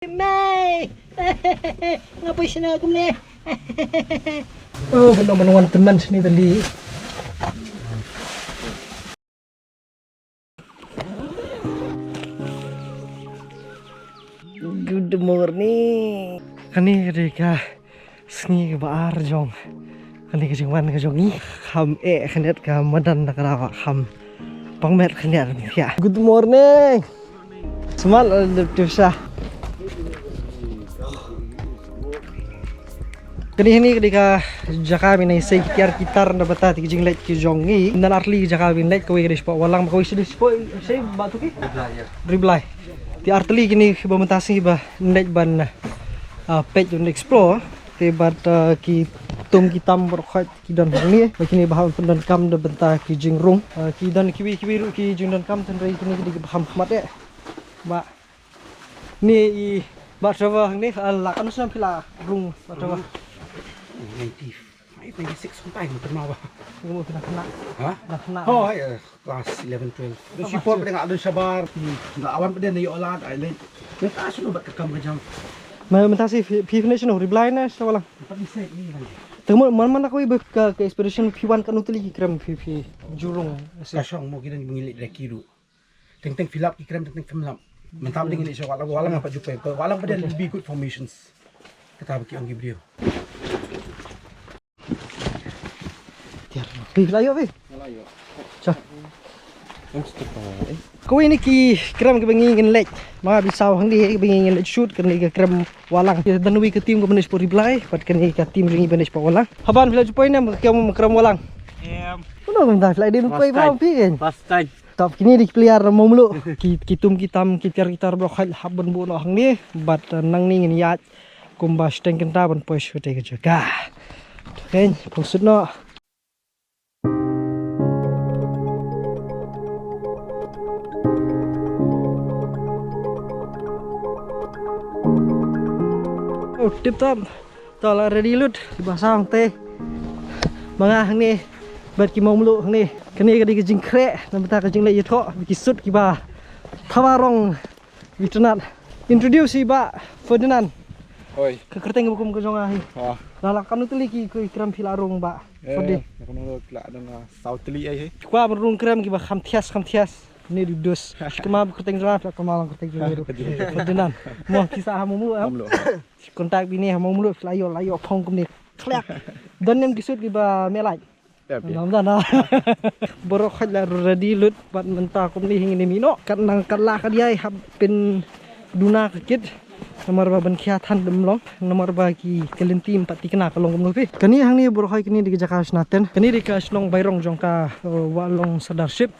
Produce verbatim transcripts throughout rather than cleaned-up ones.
Mei. Nga poi shane kumne. Oh, ban wan tymmen shane tali. Good morning. Kane ka dei ka sngi kaba ar jong kane ka jingwan ka jong ngi. Kham eh khyndiat ka madan na ka daw, kham pang met khyndiat. Good morning. Smat la dep tu sa. Kane hangne ka dei ka jaka ba ngi ïa sei ki tiar ki tar na bynta ki jingleit ki jong ngi. Ngan artylli ki jaka ba ngin leit, kawei ka dei shapoh Walang, kawei sa dei shapoh, sei ba tu ki? Riblai. Te artylli kine kiba mynta sngi ba ngin leit ban, ah, peit ban explore. Te bad, ah, ki tum ki tam baroh khoit ki don hangne. Ba kine ba hap pyndonkam na bynta ki jingrung. Ah, ki don kiwei kiwei ruh ki jingdonkam, hynrei kine ki dei kiba kham khmat eh. Ba Ni i Bah Trevor hangne, ah, la katno snem phi la rung, Bah Trevor? Ninety-five, ninety-six, kumta kumta ma ba. Kumno phi la khynnah? Ha? La khynnah. Oh, eh, class eleven, twelve. Don shi por pdeng, don shabar. Nga wan pdeng na ïoh lad, ai leh. Mynta shu bad ka kam ka jam. Ma mynta shi phi, phi finish no, Riblai ne sa Walang? Pat ni sek ni lagi. Te man, man, man kawei ba ka, ka expedition phi wan katno tylli ki krem phi, phi ju rung? Ka shong mo ki don ba ngi leit da ki ruh. Teng teng phi lap ki krem, teng teng phim lap. Mynta dang ngi leit sha Walang, Walang pat ju poi. Walang pat dei, okay, be good formations. Kata ba ki ong ki briew. Tiar. Phi la ïoh phi? La ïoh. Cha. Em, stop, eh. Kawei na ki krem kaba ngi ngin leit. Ma bi saw hangne kaba ngi ngin leit shoot, kane ka krem Walang. Ka don kawei ka team kaba na shapoh Riblai, bad kane ka team jong ngi ba na shapoh Walang. Haba phi la ju poi ne em ka krem Walang? Em. Kumno kumta phi la dei poi ba phi kan? First time. First time. Tap kine dei ki player na Mawmluh. Ki, ki tum ki tam, ki tiar ki tar baroh khoit hap ban buh noh hangne, bad, eh, nangne ngin ïaid kumba shiteng kynta ban poi sha katei ka jaka. To keiñ, pynsuh noh. Oh, tip top. To la ready lut, kiba saw hangtei. Ma nga hangne, bad ki Mawmluh hangne. Kane ka dei ka jingkhreh, na bynta ka jingleit ïathoh, ki suit kiba thaw rong, itynnad. Introduce hi Bah Ferdinand. Hoi. Ka kyrteng ba kum ka jong nga hi. Ah. La, la katno tylli ki, ki krem phi la rung Bah Ferdinand? Eh, katno la don, ah, saw tylli ai hi. Kwah ban rung krem kiba kham thias, kham thias. Ni du dus. Kynmaw ba kyrteng jong nga, kynmaw lang kyrteng jong nga ruh. Ferdinand. Mo ki sah ha Mawmluh, eh? Mawmluh. Contact bini ha Mawmluh, la ïoh, la ïoh phong kumne. Kliak. Don ne em ki suit kiba meh lait? Yep, yep. Ngam don ah. Baroh khoit la ready lut bad mynta kumne hi ngin ïa mih noh. Kat nang kat la kat ïai hap pynduna ka kit. Namar ba ban khia than dum long. Namar ba ki, ka lynti ym pat thikna ka long kumno phi. Kane hangne baroh khoit kane dei ka jaka shna tent. Kane dei ka shnong bairong jong ka, uh, Wahlong Sirdarship.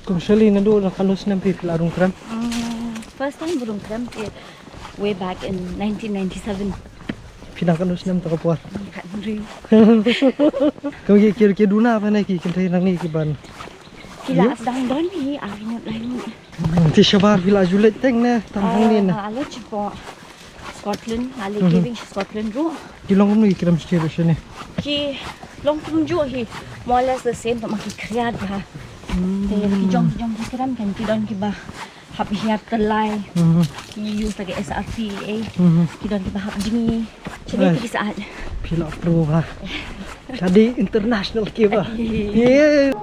Kum Shirley, naduh na katno snem phi, phi la rung krem? Mm, first time rung krem ki way back in nineteen ninety-seven. Phi nang katno snem to ka por? Ka ri. Kum ki, ki, ki duna phi ne ki kynthei nangne kiban. Ki la sdang don hi, ar ngut lai ngut. Te shabar phi la ju leit teng ne, tang hangne ne? Ah, la leit shapoh Scotland, la leit, mhm, giving Scotland ruh. Ki long kumno ki krem shuh ruh shane? Ki long kumjuh hi, more or less the same, tang ma ki khriat bha. Hmm. Te ki jong, ki jong ki krem kan ki don kiba hap hiar tylli. Mhm. Ki use like S R P A. Mhm. Ki don kiba hap jngi. Shane, right, ki sah. Phi la pro bha. Ka dei international ki bha. Ïa.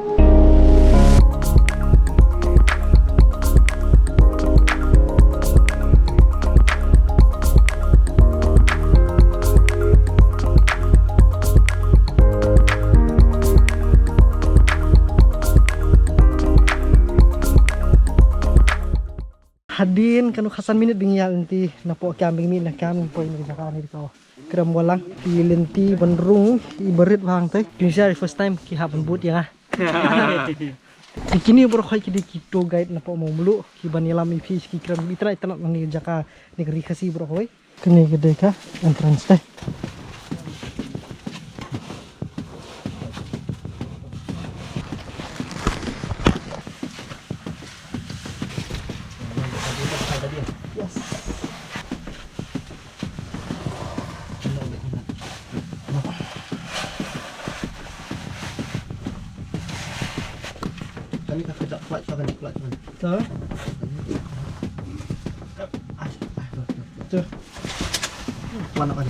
Hadien katno khatsan minit ba ngi ïaid lynti napoh camp, ba ngi mih na camp, ngi poi na ka jaka ne dei ka krem Walang. I lynti ban rung i barit bha hangtei. Kine sa first time ki hap ban bud ïa nga. Te kine baroh khoit ki dei ki tour guide napoh Mawmluh, kiban ïalam ïa phi ki krem itynnad itynnad na kane ka jaka, ne ka Ri Khasi baroh khoit. Kane ka dei ka entrance te. Yes. Ka jap, klach, klach, klach, klach. To. Ai, ai, to, to, to. To. Wan, wan.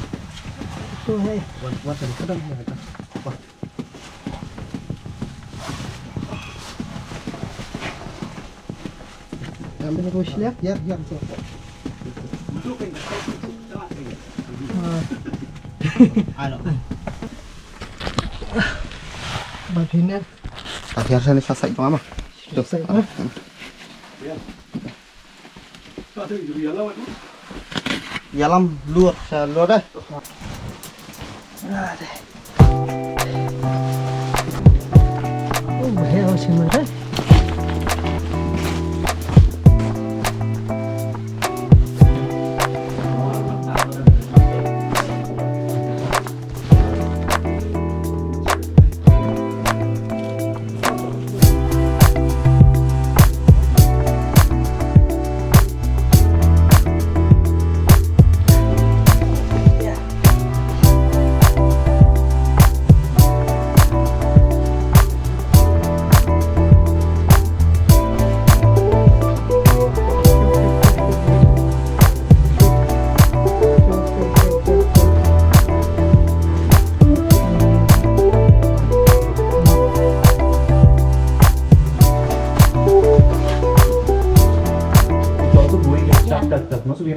To, hei. Wan, wan, tadi, kadang, ya, kadang. Wah. Yang benar, Bos, ya? Ya, ya, betul. Ah. Ano? Ba phi ne. Ta hiar sha ni sha side jong nga ma. Side ma. Ïalam lur sha lur deh. Ah, deh. Oh, ba heh sha lur deh.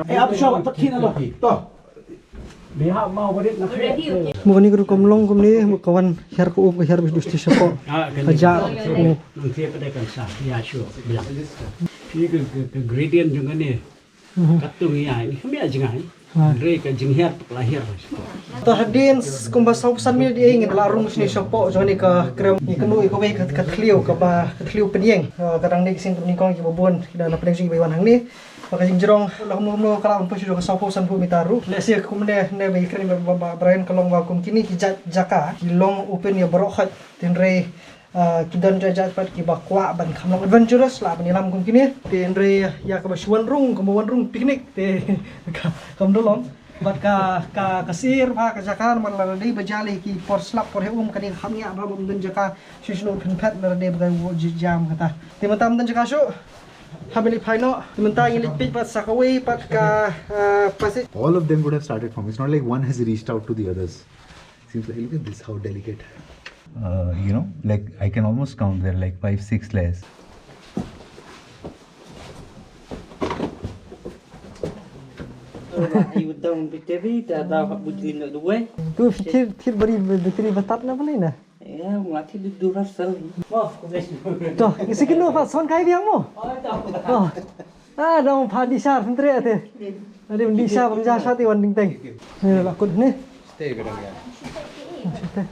Eh, apa siapa? Pekin Allah. Toh. Dia mau berit nak. Mo kane ka rukom long kumne, mo ka wan hiar ka um, ka hiar bad dus ti shapoh. Ah, kane. Ka ja. Mo. Nang siapa dia kan sah. Ya, sure. Bilang. Ini ke, ke, ke gradient juga ni. Mhm. Katung ïa, ni kami aja ngai. Ha. Hynrei ka jinghiar, ka la hiar. To hadien kumba saw phew san minit ïa ngin la rung shane shapoh jong kane ka krem. Ngi kynduh ïa kawei ka, ka thliew, kaba ka thliew pynïeng. Ah, ka dang dei ka sien ka nyngkong kiba bun ki da na pdeng jong kiba wan hangne. Ba ka jingjrong la kumno kumno ka la ban poi shaduh ka saw phew san phew meter ruh. Lehse kumne ne ba ïa krem ba, ba, ba Brian ka long ba kum kine ki jait jaka ki long open ïa baroh khoit. Hynrei Ah, ki don jait jait pat kiba kwah ban kham long adventurous lah ban ïalam kum kine. Te hynrei ïa kaba shu wan rung, kaba wan rung picnic te ka, kam da long. Bad ka, ka, ka sir bha ka jaka namar lada dei ba jia lei ki por slap por heh um kane kham ngiah bha bym don jaka shu shu pynphet lada dei ba ka wok ji jam kata. Te mynta ym don jaka shuh. Hap ban leit phai noh. Te mynta ngi leit peit pat sa kawei pat ka, ah, passage. All of them would have started from. It's not like one has reached out to the others. Seems like, look at this, how delicate. Uh, you know, like, I can almost count there, like, five, six layers. Ayu dang battery, da da hap bujli na duwe. Tu thir, thir bari battery batat na bali na. Ya, mati du du rasal. To, isi kinu fa son kai biang mo. Oh. Ah, dong pha di shar sentri ate. Ade di shar pha di shar ti wan ding teng. Ni la kut ni. Stay with them, yeah.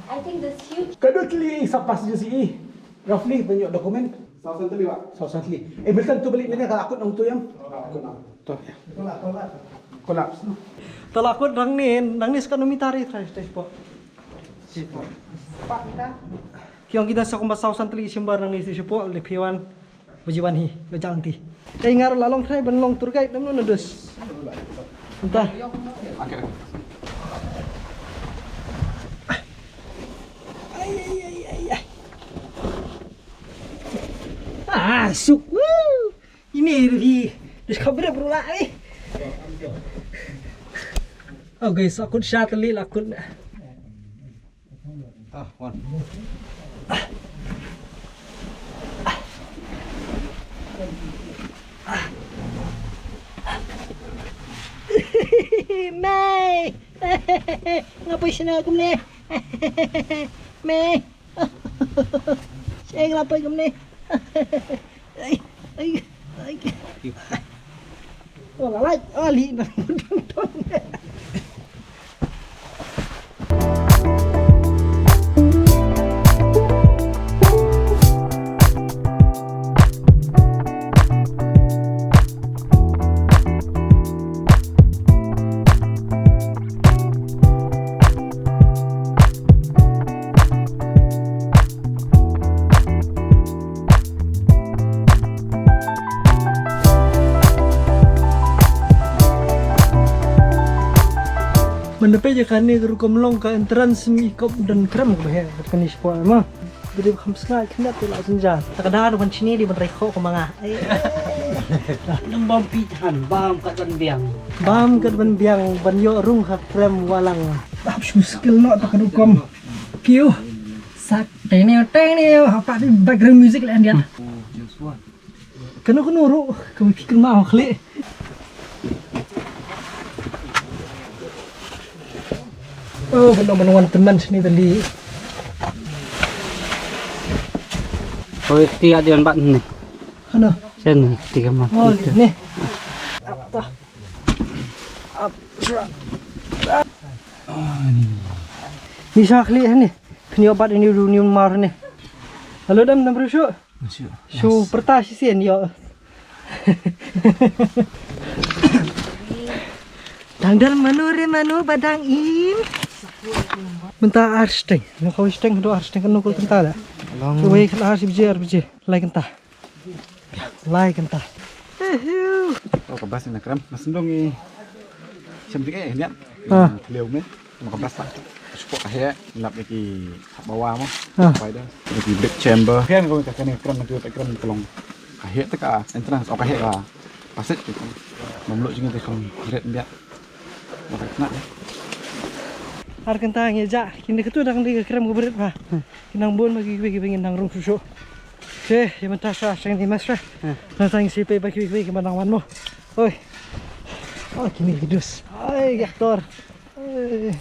I think this huge. Ka dut li sa pas je si i. Roughly, tunjuk dokumen. Saw san tylli, Pak. Saw san tylli. Eh, Milton, tu balik ni ka akut nang tu yang. Akut nang. Tu, ya. Tolak, tolak. Collapse, no? Tolak akut nang ni, nang ni sekat numi tari, try, try, spot. Spot. Pak, kita. Kiong kita sa kumba saw san tylli shimbar nang ni si shapoh, le phew wan. Ba ji wan hi, ba jang ti. Kai ngar la long trai ban long tour guide, nam no na dus. Entah. Ai, ai, ai, ai, ai. Ah, suk. Woo. Ini hi. Dus khabre bro la, eh. Oh, guys, akut sha tylli la akut. Ah, one. Mei. Nga poi shna kumne. Mei. Seng la poi kumne. Ai, ai, ai. Oh, la lai, oh, li na. Mynta peit ïa kane ka rukom long ka entrance, mi kop don krem ka ba heh kane spot ma. Dei kham sngaid khyndiat te la synjar. Ta ka da wan chini di ban rei kho ko ma nga. Nang bam pi than bam kat ban biang. Bam kat ban biang ban ïoh rung ha krem walang. Bap shu skill no ta ka rukom. Kiew. Sak teng neo teng neo hapa di background music la ndiat. Kano kano ruh ka wei phikir ma khlieh. Oh, bano bano wan teman sini tadi. Oh, ti ada yang bat ni. Ano? Sen ti kamar. Oh, ni. Apa? Apa? Ni sa khlieh ni. Pynïoh bat ini ru ni mar ni. Halo dam dam rusu. Shu pyrta shisien ïoh. Dang dal mano re mano ba dang im. Mynta ar steng. Nga khaw steng do ar steng kano kul kynta la. Long. Wei kynta ar shi baje ar baje. Lai kynta. Lai kynta. Oh, ka bas na kram. Mas ndong i. Shem dik eh niat. Ah. Tliau me. Ma ka bas ta. Shuwa ka heh lap ki bawa mo. Ah. Pai da. Ki big chamber. Kan ko ka kane kram na tu kram ka long. Ka heh ta ka entrance o ka heh ka passage ki. Mam lo jing te kam red biak. Ba ka kna. Ar kynta ngi ja kine ka tu dang di ka kram ka bret ba. Ki nang bun ma ki ki ki nang rung shu shu. Che, ya mynta sa sang di mas ra. Nang sang si pe ba ki ki ki nang wan mo. Oi. Oh, kine ki dus. Ai, ki aktor. Ai.